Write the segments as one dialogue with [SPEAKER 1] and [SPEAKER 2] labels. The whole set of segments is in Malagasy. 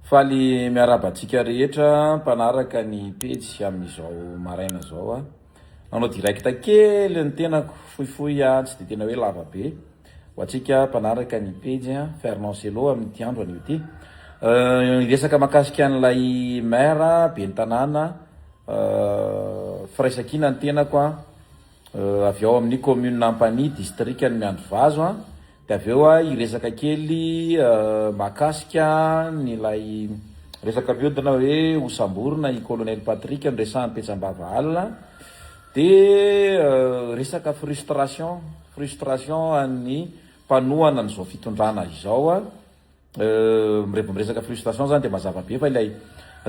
[SPEAKER 1] Faly miarahaba antsika rehetra mpanaraka ny pejy amin'izao maraina izao aho. Nanao direct kely ny tenako, fohifohy aho, tsy dia tena hoe lava be. Ho antsika mpanaraka ny pejy Fernand Cello amin'ity andro anio ity. Hiresaka mahakasika an'ilay maire ben'ny tanàna Firaisankina ny tenako avy ao amin'ny commune Ampanihy, distrikan'i Miandrivazo. Dia avy eo aho hiresaka kely mahakasika an'ilay resaka mihodina hoe hosamborina i Colonel Patrick noresahan'i Petsambava alina. Dia resaka frustration, frustration an'ny mpanohana an'izao fitondrana izao. Rehefa miresaka frustration zany dia mazava be fa ilay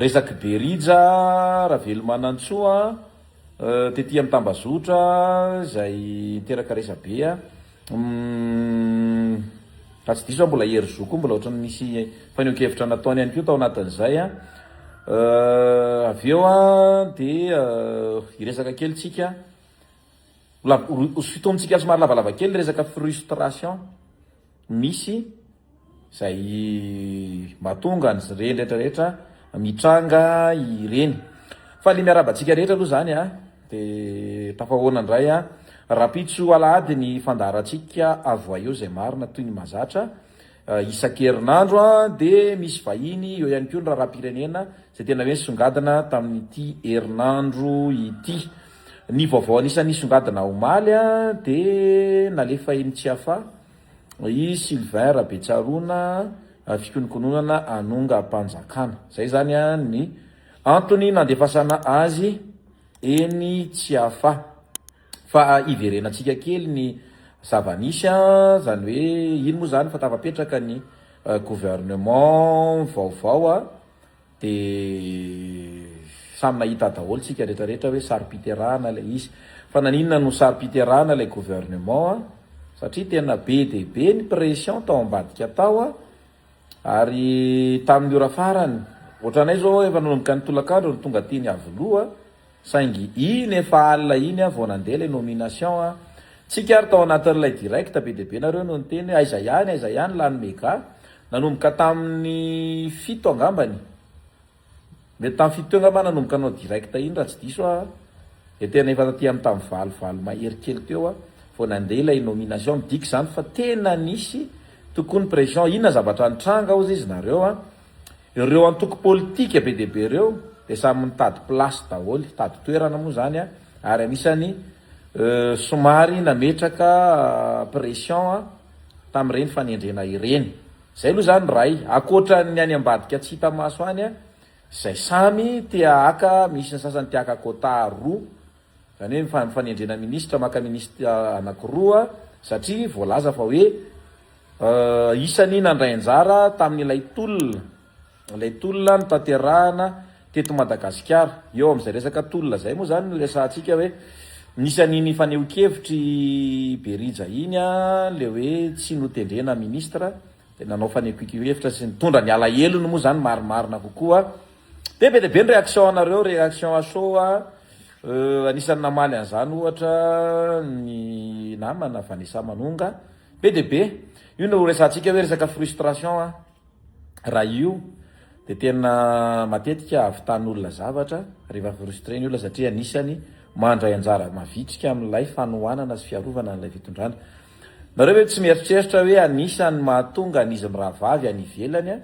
[SPEAKER 1] resak'i Berija Ravelomanantsoa tety amin'ny tambazotra izay niteraka resabe. Raha tsy diso aho mbola Hery Zo koa mbola ohatran'ny nisy fanehoan-kevitra nataony ihany koa tao anatin'izay. Avy eo dia hiresaka kely tsika, hosintomintsika somary lavalava kely ny resaka frustration misy izay mahatonga an'ireny rehetra rehetra mitranga ireny. Faly miarahaba antsika rehetra aloha izany a, dia tafahoana indray a. Rahampitso alahady ny fandaharantsika Avoaeo izay marina toy ny mahazatra isan-kerinandro a, dia misy vahiny eo ihany koa ny raharaham-pirenena izay tena hoe nisongadina tamin'ity herinandro ity. Ny vaovao anisan'ny nisongadina omaly a, dia nalefa eny Tsiafahy I Sylvain Rabetsaroana, fikonokononana hanongam-panjakana. Izay izany ny antony nandefasana azy eny Tsiafahy. Fa hiverenantsika kely ny zava-nisy, izany hoe iny moa izany fa tafapetraka ny gouvernement vaovao. Dia samy nahita daholo tsika rehetra rehetra hoe saro-piterahana ilay izy. Fa naninona no saro-piterahana ilay gouvernement an? Satria tena be dia be ny pression tao ambadika tao an! Ary tamin'ny ora farany, ohatranay izao efa nanomboka ny tolakandro no tonga teny Iavoloha, saingy iny efa alina iny an vao nandeha ilay nomination an! Tsika ary tao anatin'ilay direct be dia be nareo no niteny hoe aiza ihany, aiza ihany lany mega. Nanomboka tamin'ny fito angambany, mety tamin'ny fito teo angamba aho nanomboka nanao direct iny raha tsy diso aho, dia tena efa taty amin'ny tamin'ny valo, valo mahery kely teo aho vao nandeha ilay nomination, midika izany fa tena nisy tokoa ny pression, inona zavatra nitranga hozy izy nareo an, ireo antoko politika be dia be ireo dia samy nitady place daholo, nitady toerana moa izany an, ary anisany somary nametraka pression an, tamin'ireny fanendrena ireny. Izay aloha izany iray. Ankoatra ny any ambadika tsy hita maso any, izay samy te haka, misy ny sasany te haka quota roa, izany hoe ny fanendrena minisitra maka minisitra anankiroa, satria voalaza fa hoe isany nandray anjara tamin'ilay tolona. Ilay tolona notanterahana teto Madagasikara. Eo amin'izay resaka tolona izay moa izany no iresahantsika hoe nisy an'iny fanehoan-kevitr'i Berija iny ilay hoe tsy notendrena ministra dia nanao fanehoan-kevitra sy nitondra ny alahelony moa izany marimarina kokoa. Dia be dia be ny réaction anareo, réaction à chaud, anisan'ny namaly an'izany ohatra ny namana Vanessa Manonga. Be dia be. Io no resahantsika hoe resaka frustration an. Raha io dia tena matetika ahavitan'olona zavatra rehefa frustré ny olona satria anisany mandray anjara mavitrika amin'ilay fanohanana sy fiarovana an'ilay fitondrana. Nareo ve tsy mieritreritra hoe anisany mahatonga an'izy mirahavavy any ivelany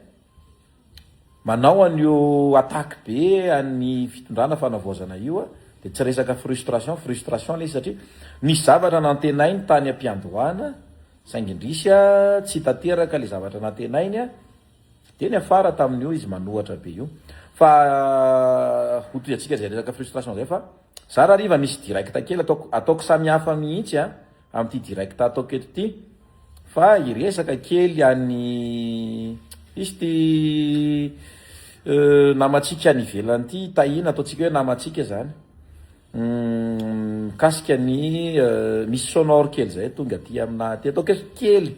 [SPEAKER 1] manao an'io attaque be an'ny fitondrana fanavaozana io dia tsy resaka frustration, frustration ilay izy satria nisy zavatra nantenainy tany am-piandohana Saingy indrisy a, tsy tanteraka ilay zavatra nantenainy a, dia niafara tamin'io izy manohatra be io. Fa hotohizantsika izay resaka frustration izay fa za rahariva misy direct kely ataoko, ataoko samihafa mihitsy a, amin'ity direct ataoko eto ity fa hiresaka kely an'i izy ity namantsika any ivelany ity, Tahiana, ataontsika hoe namantsika izany. Mikasika ny misy sonore kely zay tonga aty aminà aty, ataoko hoe kely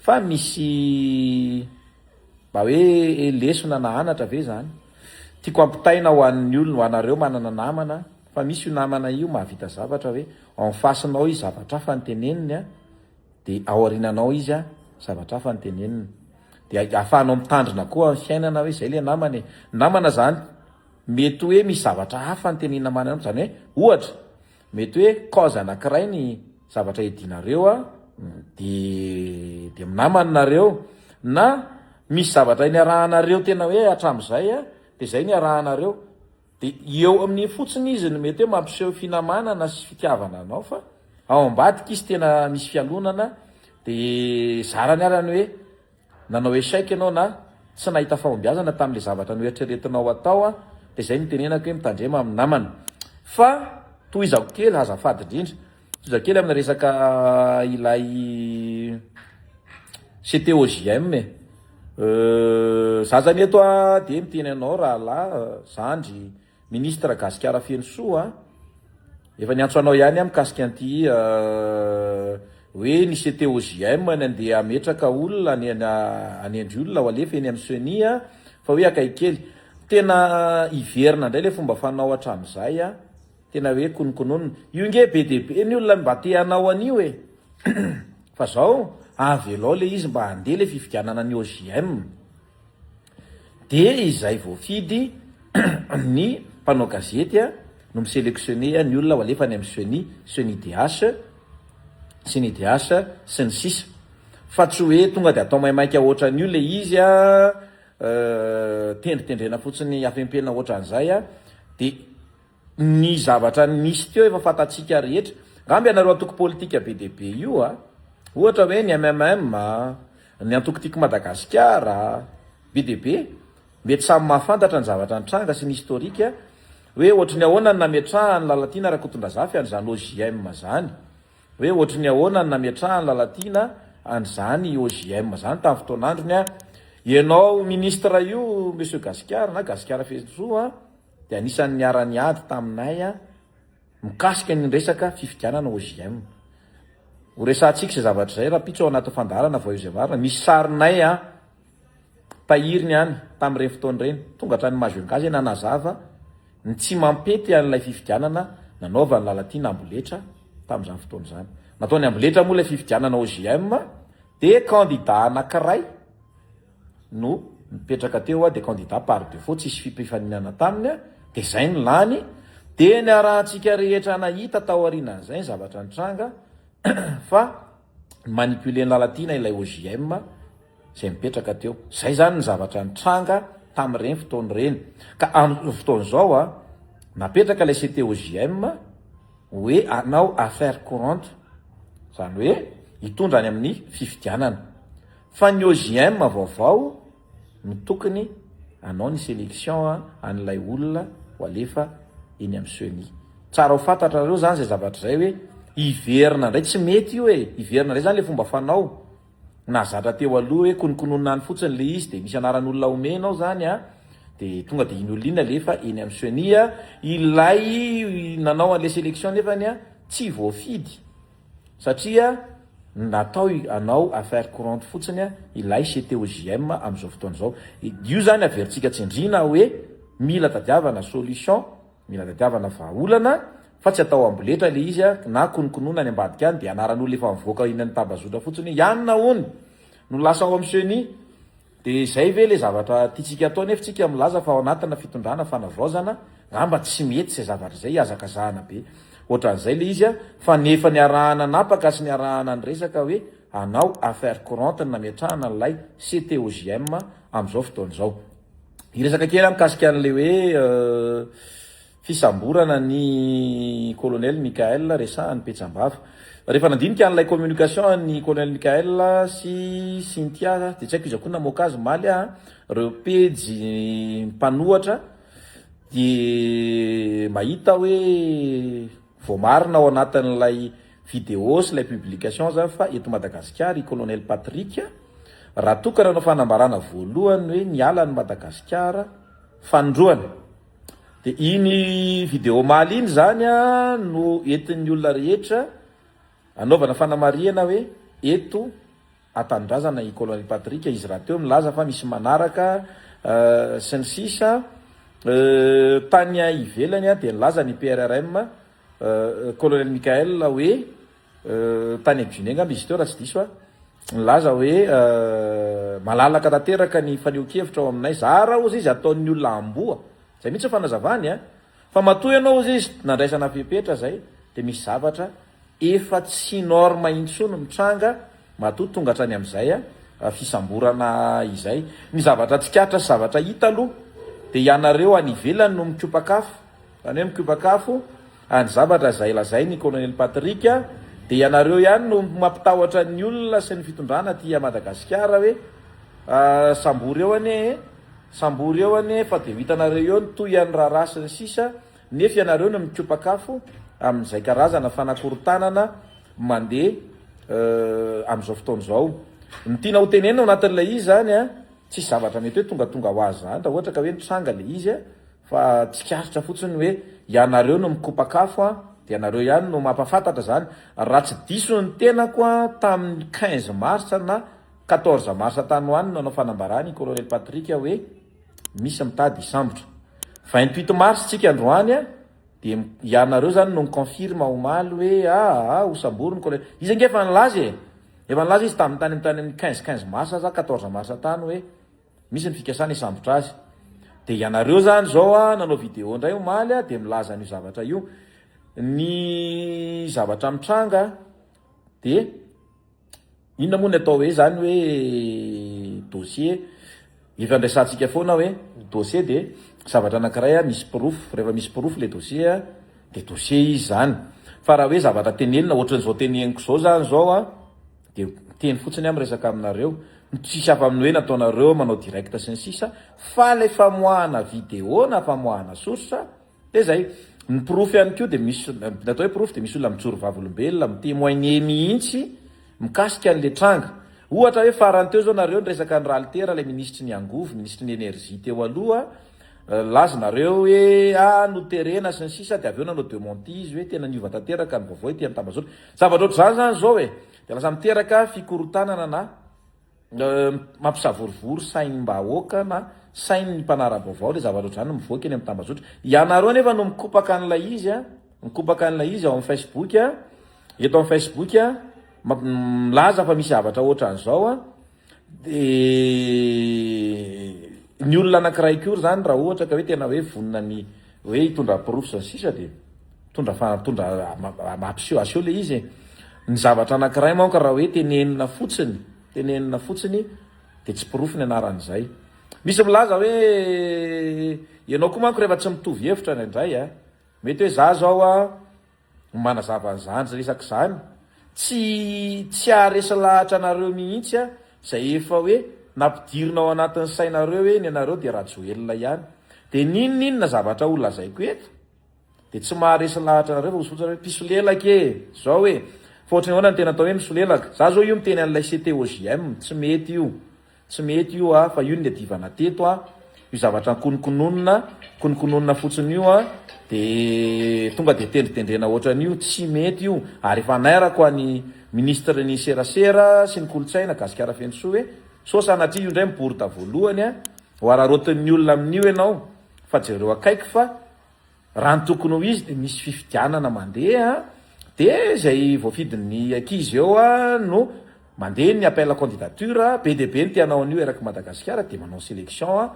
[SPEAKER 1] fa misy mba hoe lesona na anatra ve zany tiako ampitaina ho an'ny olona, ho anareo manana namana fa misy io namana io mahavita zavatra hoe en face nao izy zavatra hafa ny teneniny a, de aoriananao izy a zavatra hafa ny teneniny. Dia ahafahanao mitandrina koa amin'ny fiainana hoe izay ilay namana e. Namana izany mety hoe misy zavatra hafa ny tenenin'ny namana anao, izany hoe ohatra mety hoe cause anankiray ny zavatra iadianareo a, dia dia minamana nareo, na misy zavatra niarahanareo tena hoe hatramin'izay a, dia izay niarahanareo. Dia eo amin'iny fotsiny izy no mety hoe mampiseho finamanana sy fitiavana anao fa ao ambadika izy tena misy fialonana dia zarany ara ny hoe nanao échec ianao na tsy nahita fahombiazana tamin'ilay zavatra noeritreretinao atao dia izay no itenenako hoe mitandrema amin'ny namana. Fa tohizako kely azafady indrindra. Tohiza kely amina resaka ilay CTOJM e. Za zany eto a dia miteny anao rahalahy zandry ministre Gasikara Fenosoa a, efa niantso anao ihany aho mikasika an'ity hoe ny CTOJM ny andeha hametraka olona hanendry olona ho alefa eny amin'ny ceni a, fa hoe akaiky kely. Tena hiverina indray ilay fomba fanao hatramin'izay a. Tena hoe kononkononina. Io nge be dia be ny olona mba te hanao an'io e! Fa zao, avelao le izy mba handeha le fifidianana ny OJM. Dia izay voafidy ny mpanao gazety no mi-selectionner ny olona ho alefa any amin'ny ceni, CENIDH, CENIDH sy ny sisa. Fa tsy hoe tonga dia atao maimaika ohatran'io le izy a, tendritendrena fotsiny afempena ohatran'izay a, dia. Ny zavatra nisy teo efa fantatsika rehetra. Angamba ianareo antoko politika be dia be io a! Ohatra hoe ny mmm, ny antoko Tiako Madagasikara, be dia be. Mety samy mahafantatra ny zavatra nitranga sy ny historique hoe ohatry ny ahoana ny nametrahan'i Lalatiana Rakotondrazafy an'izany OJM izany. Hoe ohatry ny ahoana ny nametrahan'i Lalatiana an'izany OJM izany tamin'ny fotoan'androny a! Ianao ministre io Monsieur Gasikara na Gasikara Fehintsoa a! dia anisan'ny niara-niady taminay mikasika ny resaka fifidianana OJM. Ho resahantsika izay zavatra izay rahampitso ao anatin'ny fandaharana Voyous et Marina. Misy sarinay tahiriny any tamin'ireny fotoana ireny. Tonga hatrany Majunga izay nanazava ny tsy mampety an'ilay fifidianana nanaovan'i Lalatiana amboletra tamin'izany fotoana izany. Nataony amboletra moa ilay fifidianana OJM dia kandida anankiray no nipetraka teo dia candidat par defaut tsisy fipifaninana taminy dia zay no lany dia niarahantsika rehetra nahita tao aorianan'izay ny zavatra nitranga fa manipuler-n'i Lalatiana ilay OJM izay nipetraka teo zay zany ny zavatra nitranga tamin'ireny fotoana ireny ka amin'izao fotoana izao a napetraka ilay CT OJM hoe hanao affaire courante izany hoe hitondra any amin'ny fifidianana Fa ny OJM vaovao no tokony hanao ny selection an'ilay olona ho alefa eny amin'ny ceni. Tsara ho fantatrareo zany zay zavatra zay hoe hiverina indray, tsy mety io e, hiverina indray zany le fomba fanao nahazatra teo aloha hoe kononkononina any fotsiny le izy de misy anaran'olona omena ao zany a, de tonga de iny olona iny alefa eny amin'ny ceni a, ilay nanao an'le selection nefany a tsy voafidy. Satria natao hanao affaire courante fotsiny ilay CTOJM amin'izao fotoana izao. Io izany averintsika tsindriana hoe mila tadiavana solution, mila tadiavana vahaolana fa tsy atao amboletra ilay izy na kononkonona any ambadika any dia anaran'olona efa mivoaka eny amin'ny tambazotra fotsiny hoe ianona hono no lasa ao amin'ny ceni. Dia izay ve ilay zavatra tiantsika atao nefa tsika milaza fa ao anatina fitondrana fanavaozana, ngamba tsy mety izay zavatra izay, ihazakazahana be ohatran'izay ilay izy fa ny efa niarahana napaka sy niarahana niresaka hoe hanao affaire courante ny nametrahana an'ilay CTOJM amin'izao fotoana izao. Hiresaka kely aho mikasika an'ilay hoe Fisamborana ny Colonel Mickaël resahan'i Petsambava. Rehefa nandinika an'ilay communication an'i Colonel Mickaël sy Cynthia dia tsy haiko iza koa namoaka azy omaly aho, ireo pejy mpanohatra dia mahita hoe voamarina ao anatin'ilay vidéo sy ilay publication zany fa eto Madagasikara i Colonel Patrick raha toa ka nanao fanambarana voalohany hoe niala an'i Madagasikara fanindroany. Dia iny vidéo omaly iny izany no entin'ny olona rehetra anaovana fanamarihana hoe eto an-tanindrazana i Colonel Patrick, izy rahateo milaza fa misy manaraka sy ny sisa Tany ivelany dia nilaza ny PRRM Colonel Mickaël hoe tany Guinée angamba izy teo raha tsy diso aho. Nilaza hoe malalaka tanteraka ny fanehoan-kevitra ao aminay. Zara hozy izy ataon'ny olona amboa. Zay mihitsy ny fanazavany a. Fa matoa ianao hozy izy nandraisana fepetra zay dia misy zavatra efa tsy norme intsony mitranga matoa tonga hatrany amin'izay fisamborana izay. Ny zavatra tsikaritra sy zavatra hita aloha dia ianareo any ivelany no mikopak'afo. Izany hoe mikopak'afo any zavatra izay lazain'i Colonel Patrick dia ianareo ihany no mampitahotra ny olona sy ny fitondrana aty Madagasikara hoe sambory eo anie e, sambory eo anie fa dia ho hitanareo eo ny tohian'ny raharaha sy ny sisa nefa ianareo no mikopak'afo amin'izay karazana fanakorontanana mandeha amin'izao fotoana izao. Ny tiana ho tenenina ao anatin'ilay izy izany an, tsisy zavatra mety hoe tongatonga ho azy izany raha ohatra ka hoe nitranga ilay izy an, Fa tsikaritra fotsiny hoe ianareo no mikopak'afo an, dia ianareo ihany no mampafantatra izany. Raha tsy diso ny tenako an, tamin'ny 15 mars na 14 mars tany ho any no nanao fanambarana i Colonel Patrick hoe misy mitady hisambotra. 28 mars tsika androany an, dia ianareo izany no ni-confirme omaly hoe aa hosamboriny Colonel. Izy ange efa nilaza e! Efa nilaza izy tamin'ny tany amin'ny 15 15 mars sa 14 mars tany hoe. Misy ny fikasana hisambotra azy. Dia ianareo zany zao a, nanao vidéo indray omaly a, dia milaza an'io zavatra io. Ny zavatra mitranga dia inona moa ny atao hoe zany hoe dossier? Ifandraisantsika foana hoe dossier dia zavatra anankiray a, misy porofo, rehefa misy porofo le dossier a, dia dossier izy zany. Fa raha hoe zavatra tenenina ohatran'izao teneniko izao zany zao a, Dia miteny fotsiny aho miresaka aminareo, tsisy hafa amin'ny hoe nataonareo manao direct sy ny sisa fa ilay famoahana vidéo na famoahana source dia zay. Ny porofo ihany koa dia misy, ny atao hoe porofo dia misy olona mijoro vavolombelona, mi-témoigner mihitsy mikasika an'ilay tranga. Ohatra hoe farany teo zao nareo niresaka an'i Ralitera ilay minisitry ny angovo, minisitry ny énergie teo aloha, nilaza nareo hoe ah noterena sy ny sisa dia avy eo nanao dementi izy hoe tena niova tanteraka ny vaovao ety amin'ny tambazotra. Zavatra ohatr'izany izany izao e! Dia lasa miteraka fikorontanana na mampisavorovoro saim-bahoaka na sain'ny mpanara-baovao ilay zavatra ohatr'izany mivoaka eny amin'ny tambazotra. Ianareo anefa no mikopaka an'ilay izy a, mikopaka an'ilay izy ao amin'ny Facebook a, eto amin'ny Facebook a, milaza fa misy zavatra ohatran'izao a, dia ny olona anankiray koa izany raha ohatra ka hoe tena hoe vonona ny hoe hitondra porofo sy ny sisa dia mitondra fa mitondra mampiseho aseho ilay izy e. Ny zavatra anankiray manko raha hoe tenenina fotsiny, tenenina fotsiny dia tsy porofo ny anaran'izay. Misy milaza hoe ianao koa manko rehefa tsy mitovy hevitra indraindray a, mety hoe za zao a, Manazava an'izany resaka izany, tsy tsy haharesy lahatra anareo mihitsy aho izay efa hoe nampidirina ao anatin'ny sainareo hoe ny anareo dia Rajoelina ihany. Dia n'inon'inona zavatra ho lazaiko eto dia tsy maharesy lahatra anareo fa hozy fotsiny hoe mpisolelaka e! Zao e! Fa ohatran'ny ahoana ny tena atao hoe misolelaka? Za zao io miteny an'ilay CTOJM, tsy mety io. Tsy mety io a, fa io no niadivana teto a, io zavatra nkononkononina, kononkononina fotsiny io a, de tonga de tendritendrena ohatran'io, tsy mety io, ary efa nairako any ministre ny serasera sy ny kolontsaina Gasikara Fenosoa hoe sao sanatria io indray miborda voalohany a, ho araraotin'ny olona amin'io ianao, fa jereo akaiky fa Raha ny tokony ho izy dia misy fifidianana mandeha dia izay voafidin'ny ankizy eo no mandeha ny appel à candidature, be dia be ny te hanao an'io eraky Madagasikara dia manao sélection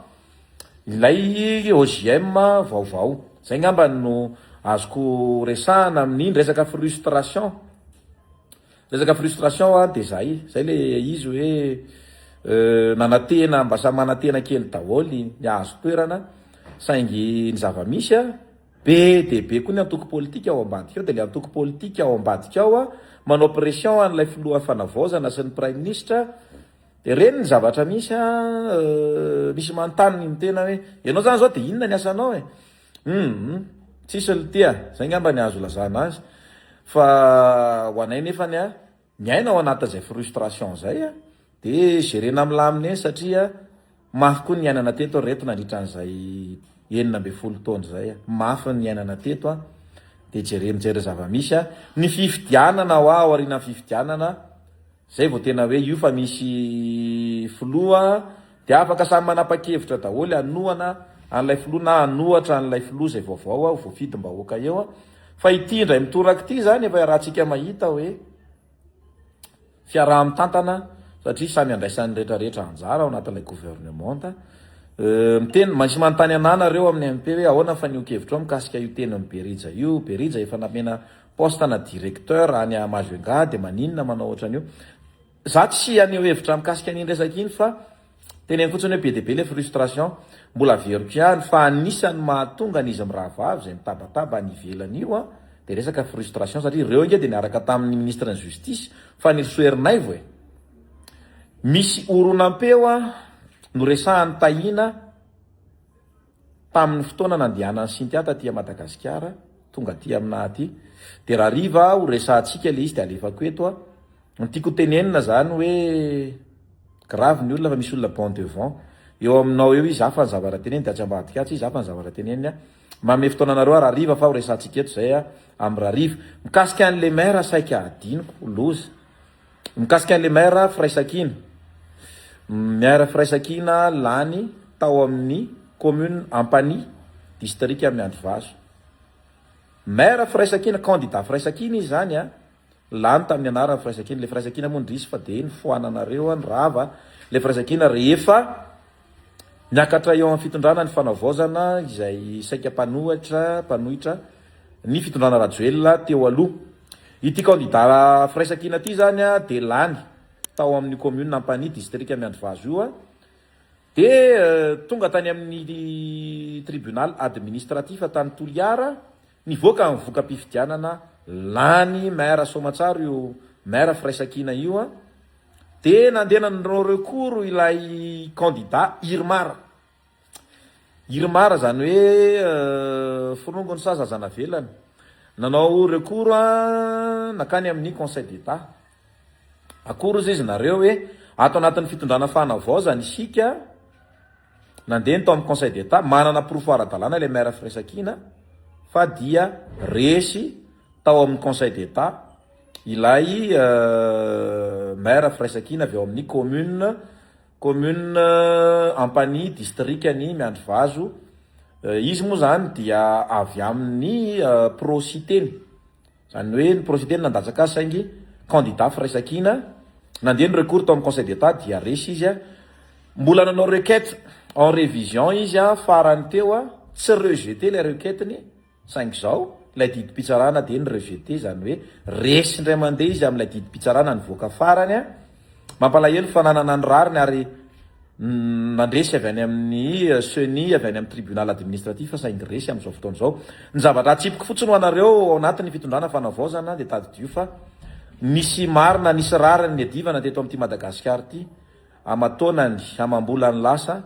[SPEAKER 1] ilay OJM vaovao. Izay angamba no azoko resahana amin'ny resaka frustration. Resaka frustration a dia zay, zay le izy hoe nanantena mba samy manantena kely daholo ny hahazo toerana saingy ny zava-misy a be dia be koa ny antoko politika ao ambadika ao dia le antoko politika ao ambadika ao a manao pression an'ilay filoha fanavaozana sy ny praiminisitra dia reny ny zavatra misy a misy manontany ny tena hoe ianao zany zao dia inona ny asanao e? Humm tsisy lty a! Zay ngamba ny azo lazana azy fa ho anay nefany a miaina ao anatin'izay frustration zay a de gerena milamina eny satria mafy koa ny niainana teto ry reto nandritra an'izay 16 taona izay a, mafy ny niainana teto a de jere mijery zava-misy a, ny fifidianana hoa aorianan'ny fifidianana Zay vao tena hoe io fa misy filoha dia afaka samy manapa-kevitra daholo hanohana an'ilay filoha na hanohatra an'ilay filoha izay vaovao ho voafidim-bahoaka eo. Fa ity indray mitoraka ity izany efa iarahantsika mahita hoe fiaraha-mitantana. satria samy andraisan'ny rehetra rehetra anjara ao anatin'ilay gouvernement. Miteny, misy manontany anah nareo amin'ny MP hoe ahoana ny fanehoan-kevitrao mikasika io tenin'i Berija io, Berija efa namena poste na directeur any Majunga dia maninona manao ohatran'io. Za tsy haneho hevitra mikasika an'iny resaka iny fa teneno fotsiny hoe be dia be le frustration. Mbola averiko ihany fa anisan'ny mahatonga an'izy mirahavavy izay mitabataba any ivelany io an dia resaka frustration satria ireo ange dia niaraka tamin'ny ministre ny justice Fanirisoa Ernaivo e. Misy horonam-peo an noresahan'i Tahiana Tamin'ny fotoana nandehanan'i Cynthia taty Madagasikara, tonga aty aminà aty, dia rahariva ho resahantsika ilay izy dia alefako eto a. Ny tiako ho tenenina izany hoe grave ny olona fa misy olona bon devant. Eo aminao eo izy, hafa ny zavatra teneniny dia atsy ambadika atsy izy, hafa ny zavatra teneniny a. Manome fotoana anareo aho rahariva fa ho resahantsika eto izay a, amin'ny rahariva. Mikasika an'ilay maire saika hadinoko, loza. Mikasika an'ilay maire Firaisankina. Maire Firaisankina lany tao amin'ny commune Ampanihy, distrika Miandrivazo. Maire Firaisankina, candidat Firaisankina izy izany an, lany tamin'ny anaran'ny Firaisankina. Ilay Firaisankina moa indrisy fa dia nofoananareo an, rava ilay Firaisankina rehefa Niakatra eo amin'ny fitondrana ny fanavaozana izay saika mpanohitra mpanohitra ny fitondrana Rajoelina teo aloha. Ity kandida Firaisankina ity izany dia lany tao amin'ny commune Ampanihy, distrika Miandrivazo io dia tonga tany amin'ny tribunal administratif tany Toliara, nivoaka ny voka-pifidianana, lany maire Soamatsara io maire Firaisankina io. Dia nandeha nanao recours ilay candidat Irmar. Irmar izany hoe forongony sa zaza navelany. Nanao recours nankany amin'ny conseil d'Etat. Akory hozy izy nareo hoe ato anatin'ny fitondrana fanavaozana isika, nandeha ny tao amin'ny conseil d'Etat, manana porofo ara-dalàna ilay maire Firaisankina fa dia resy tao amin'ny conseil d'Etat Ilay maire Firaisankina avy ao amin'ny commune commune Ampanihy distrikan'i Miandrivazo. Izy moa izany dia avy amin'ny pro Siteny. Izany hoe ny pro Siteny nandatsaka azy saingy candidat Firaisankina. Nandeha ny recours tao amin'ny conseil d'Etat dia resy izy. Mbola nanao requête en révision izy farany teo, tsy rejeté ilay requête-ny. Saingy izao, ilay didim-pitsarana dia ni-rejeter, izany hoe resy indray mandeha izy amin'ilay didim-pitsarana nivoaka farany. Mampalahelo fa nanana ny rariny ary nandresy avy any amin'ny ceni, avy any amin'ny tribunal administratif saingy resy amin'izao fotoana izao. Ny zavatra atsipiko fotsiny ho anareo ao anatin'ny fitondrana fanavaozana dia tadidio fa nisy marina, nisy rariny niadivana teto amin'ity Madagasikara ity aman-taonany, amam-bolany lasa.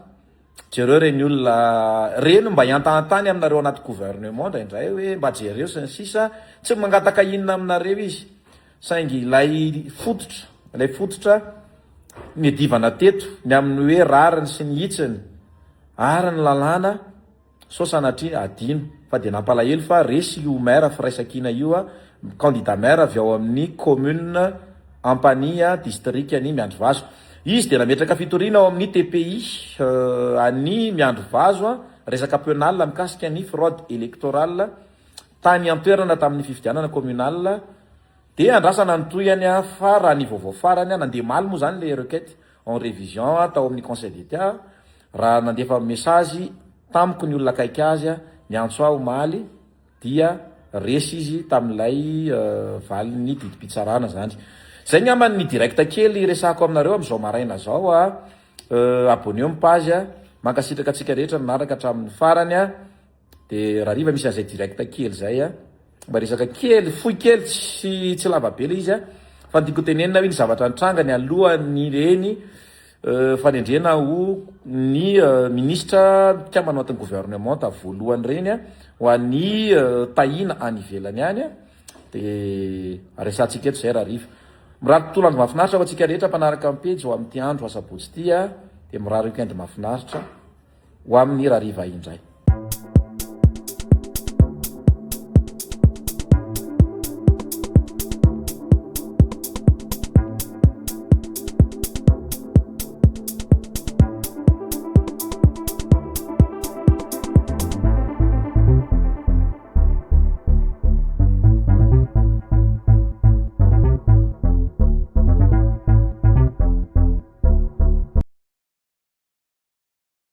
[SPEAKER 1] Jereo ireny olona ireny mba hiantahantany aminareo anaty gouvernement indraindray hoe mba jereo sy ny sisa Tsy mangataka inona aminareo izy saingy ilay fototra, ilay fototra niadivana teto ny amin'ny hoe rariny sy ny hitsiny ary ny lalàna Sao sanatria adino fa dia nampalahelo fa resy io maire firaisankina io a, candidat maire avy ao amin'ny commune Ampanihy distrikan'i Miandrivazo. Izy dia nametraka fitoriana ao amin'ny TPI an'i Miandrivazo resaka penal mikasika ny fraude électorale tany an-toerana tamin'ny fifidianana communale. Dia andrasana ny tohiny fa raha ny vaovao farany, nandeha omaly moa izany ilay requête en révision tao amin'ny conseil d'Etat, raha nandefa message tamiko ny olona akaiky azy niantso ahy omaly dia resy izy tamin'ilay valin'ny didim-pitsarana izany. Izay angamba ny direct kely resahako aminareo amin'izao maraina izao a. Abonneo ny page, mankasitraka antsika rehetra nanaraka hatramin'ny farany a. Dia rahariva misy an'izay direct kely izay a. Mba resaka kely, fohy kely, tsy tsy lava be ilay izy a. Fa ny tiako tenenina hoe ny zavatra nitranga ny alohan'ireny fanendrena ho ny minisitra mpikambana ao anatin'ny gouvernementa voalohany ireny a, ho an'i Tahina any ivelany any a. Dia resahantsika eto izay rahariva. Mirary tontolo andro mahafinaritra ho antsika rehetra mpanaraka ny pejy ho amin'ity andro asabotsy ity a. Dia mirary week-end mahafinaritra ho amin'ny rahariva indray.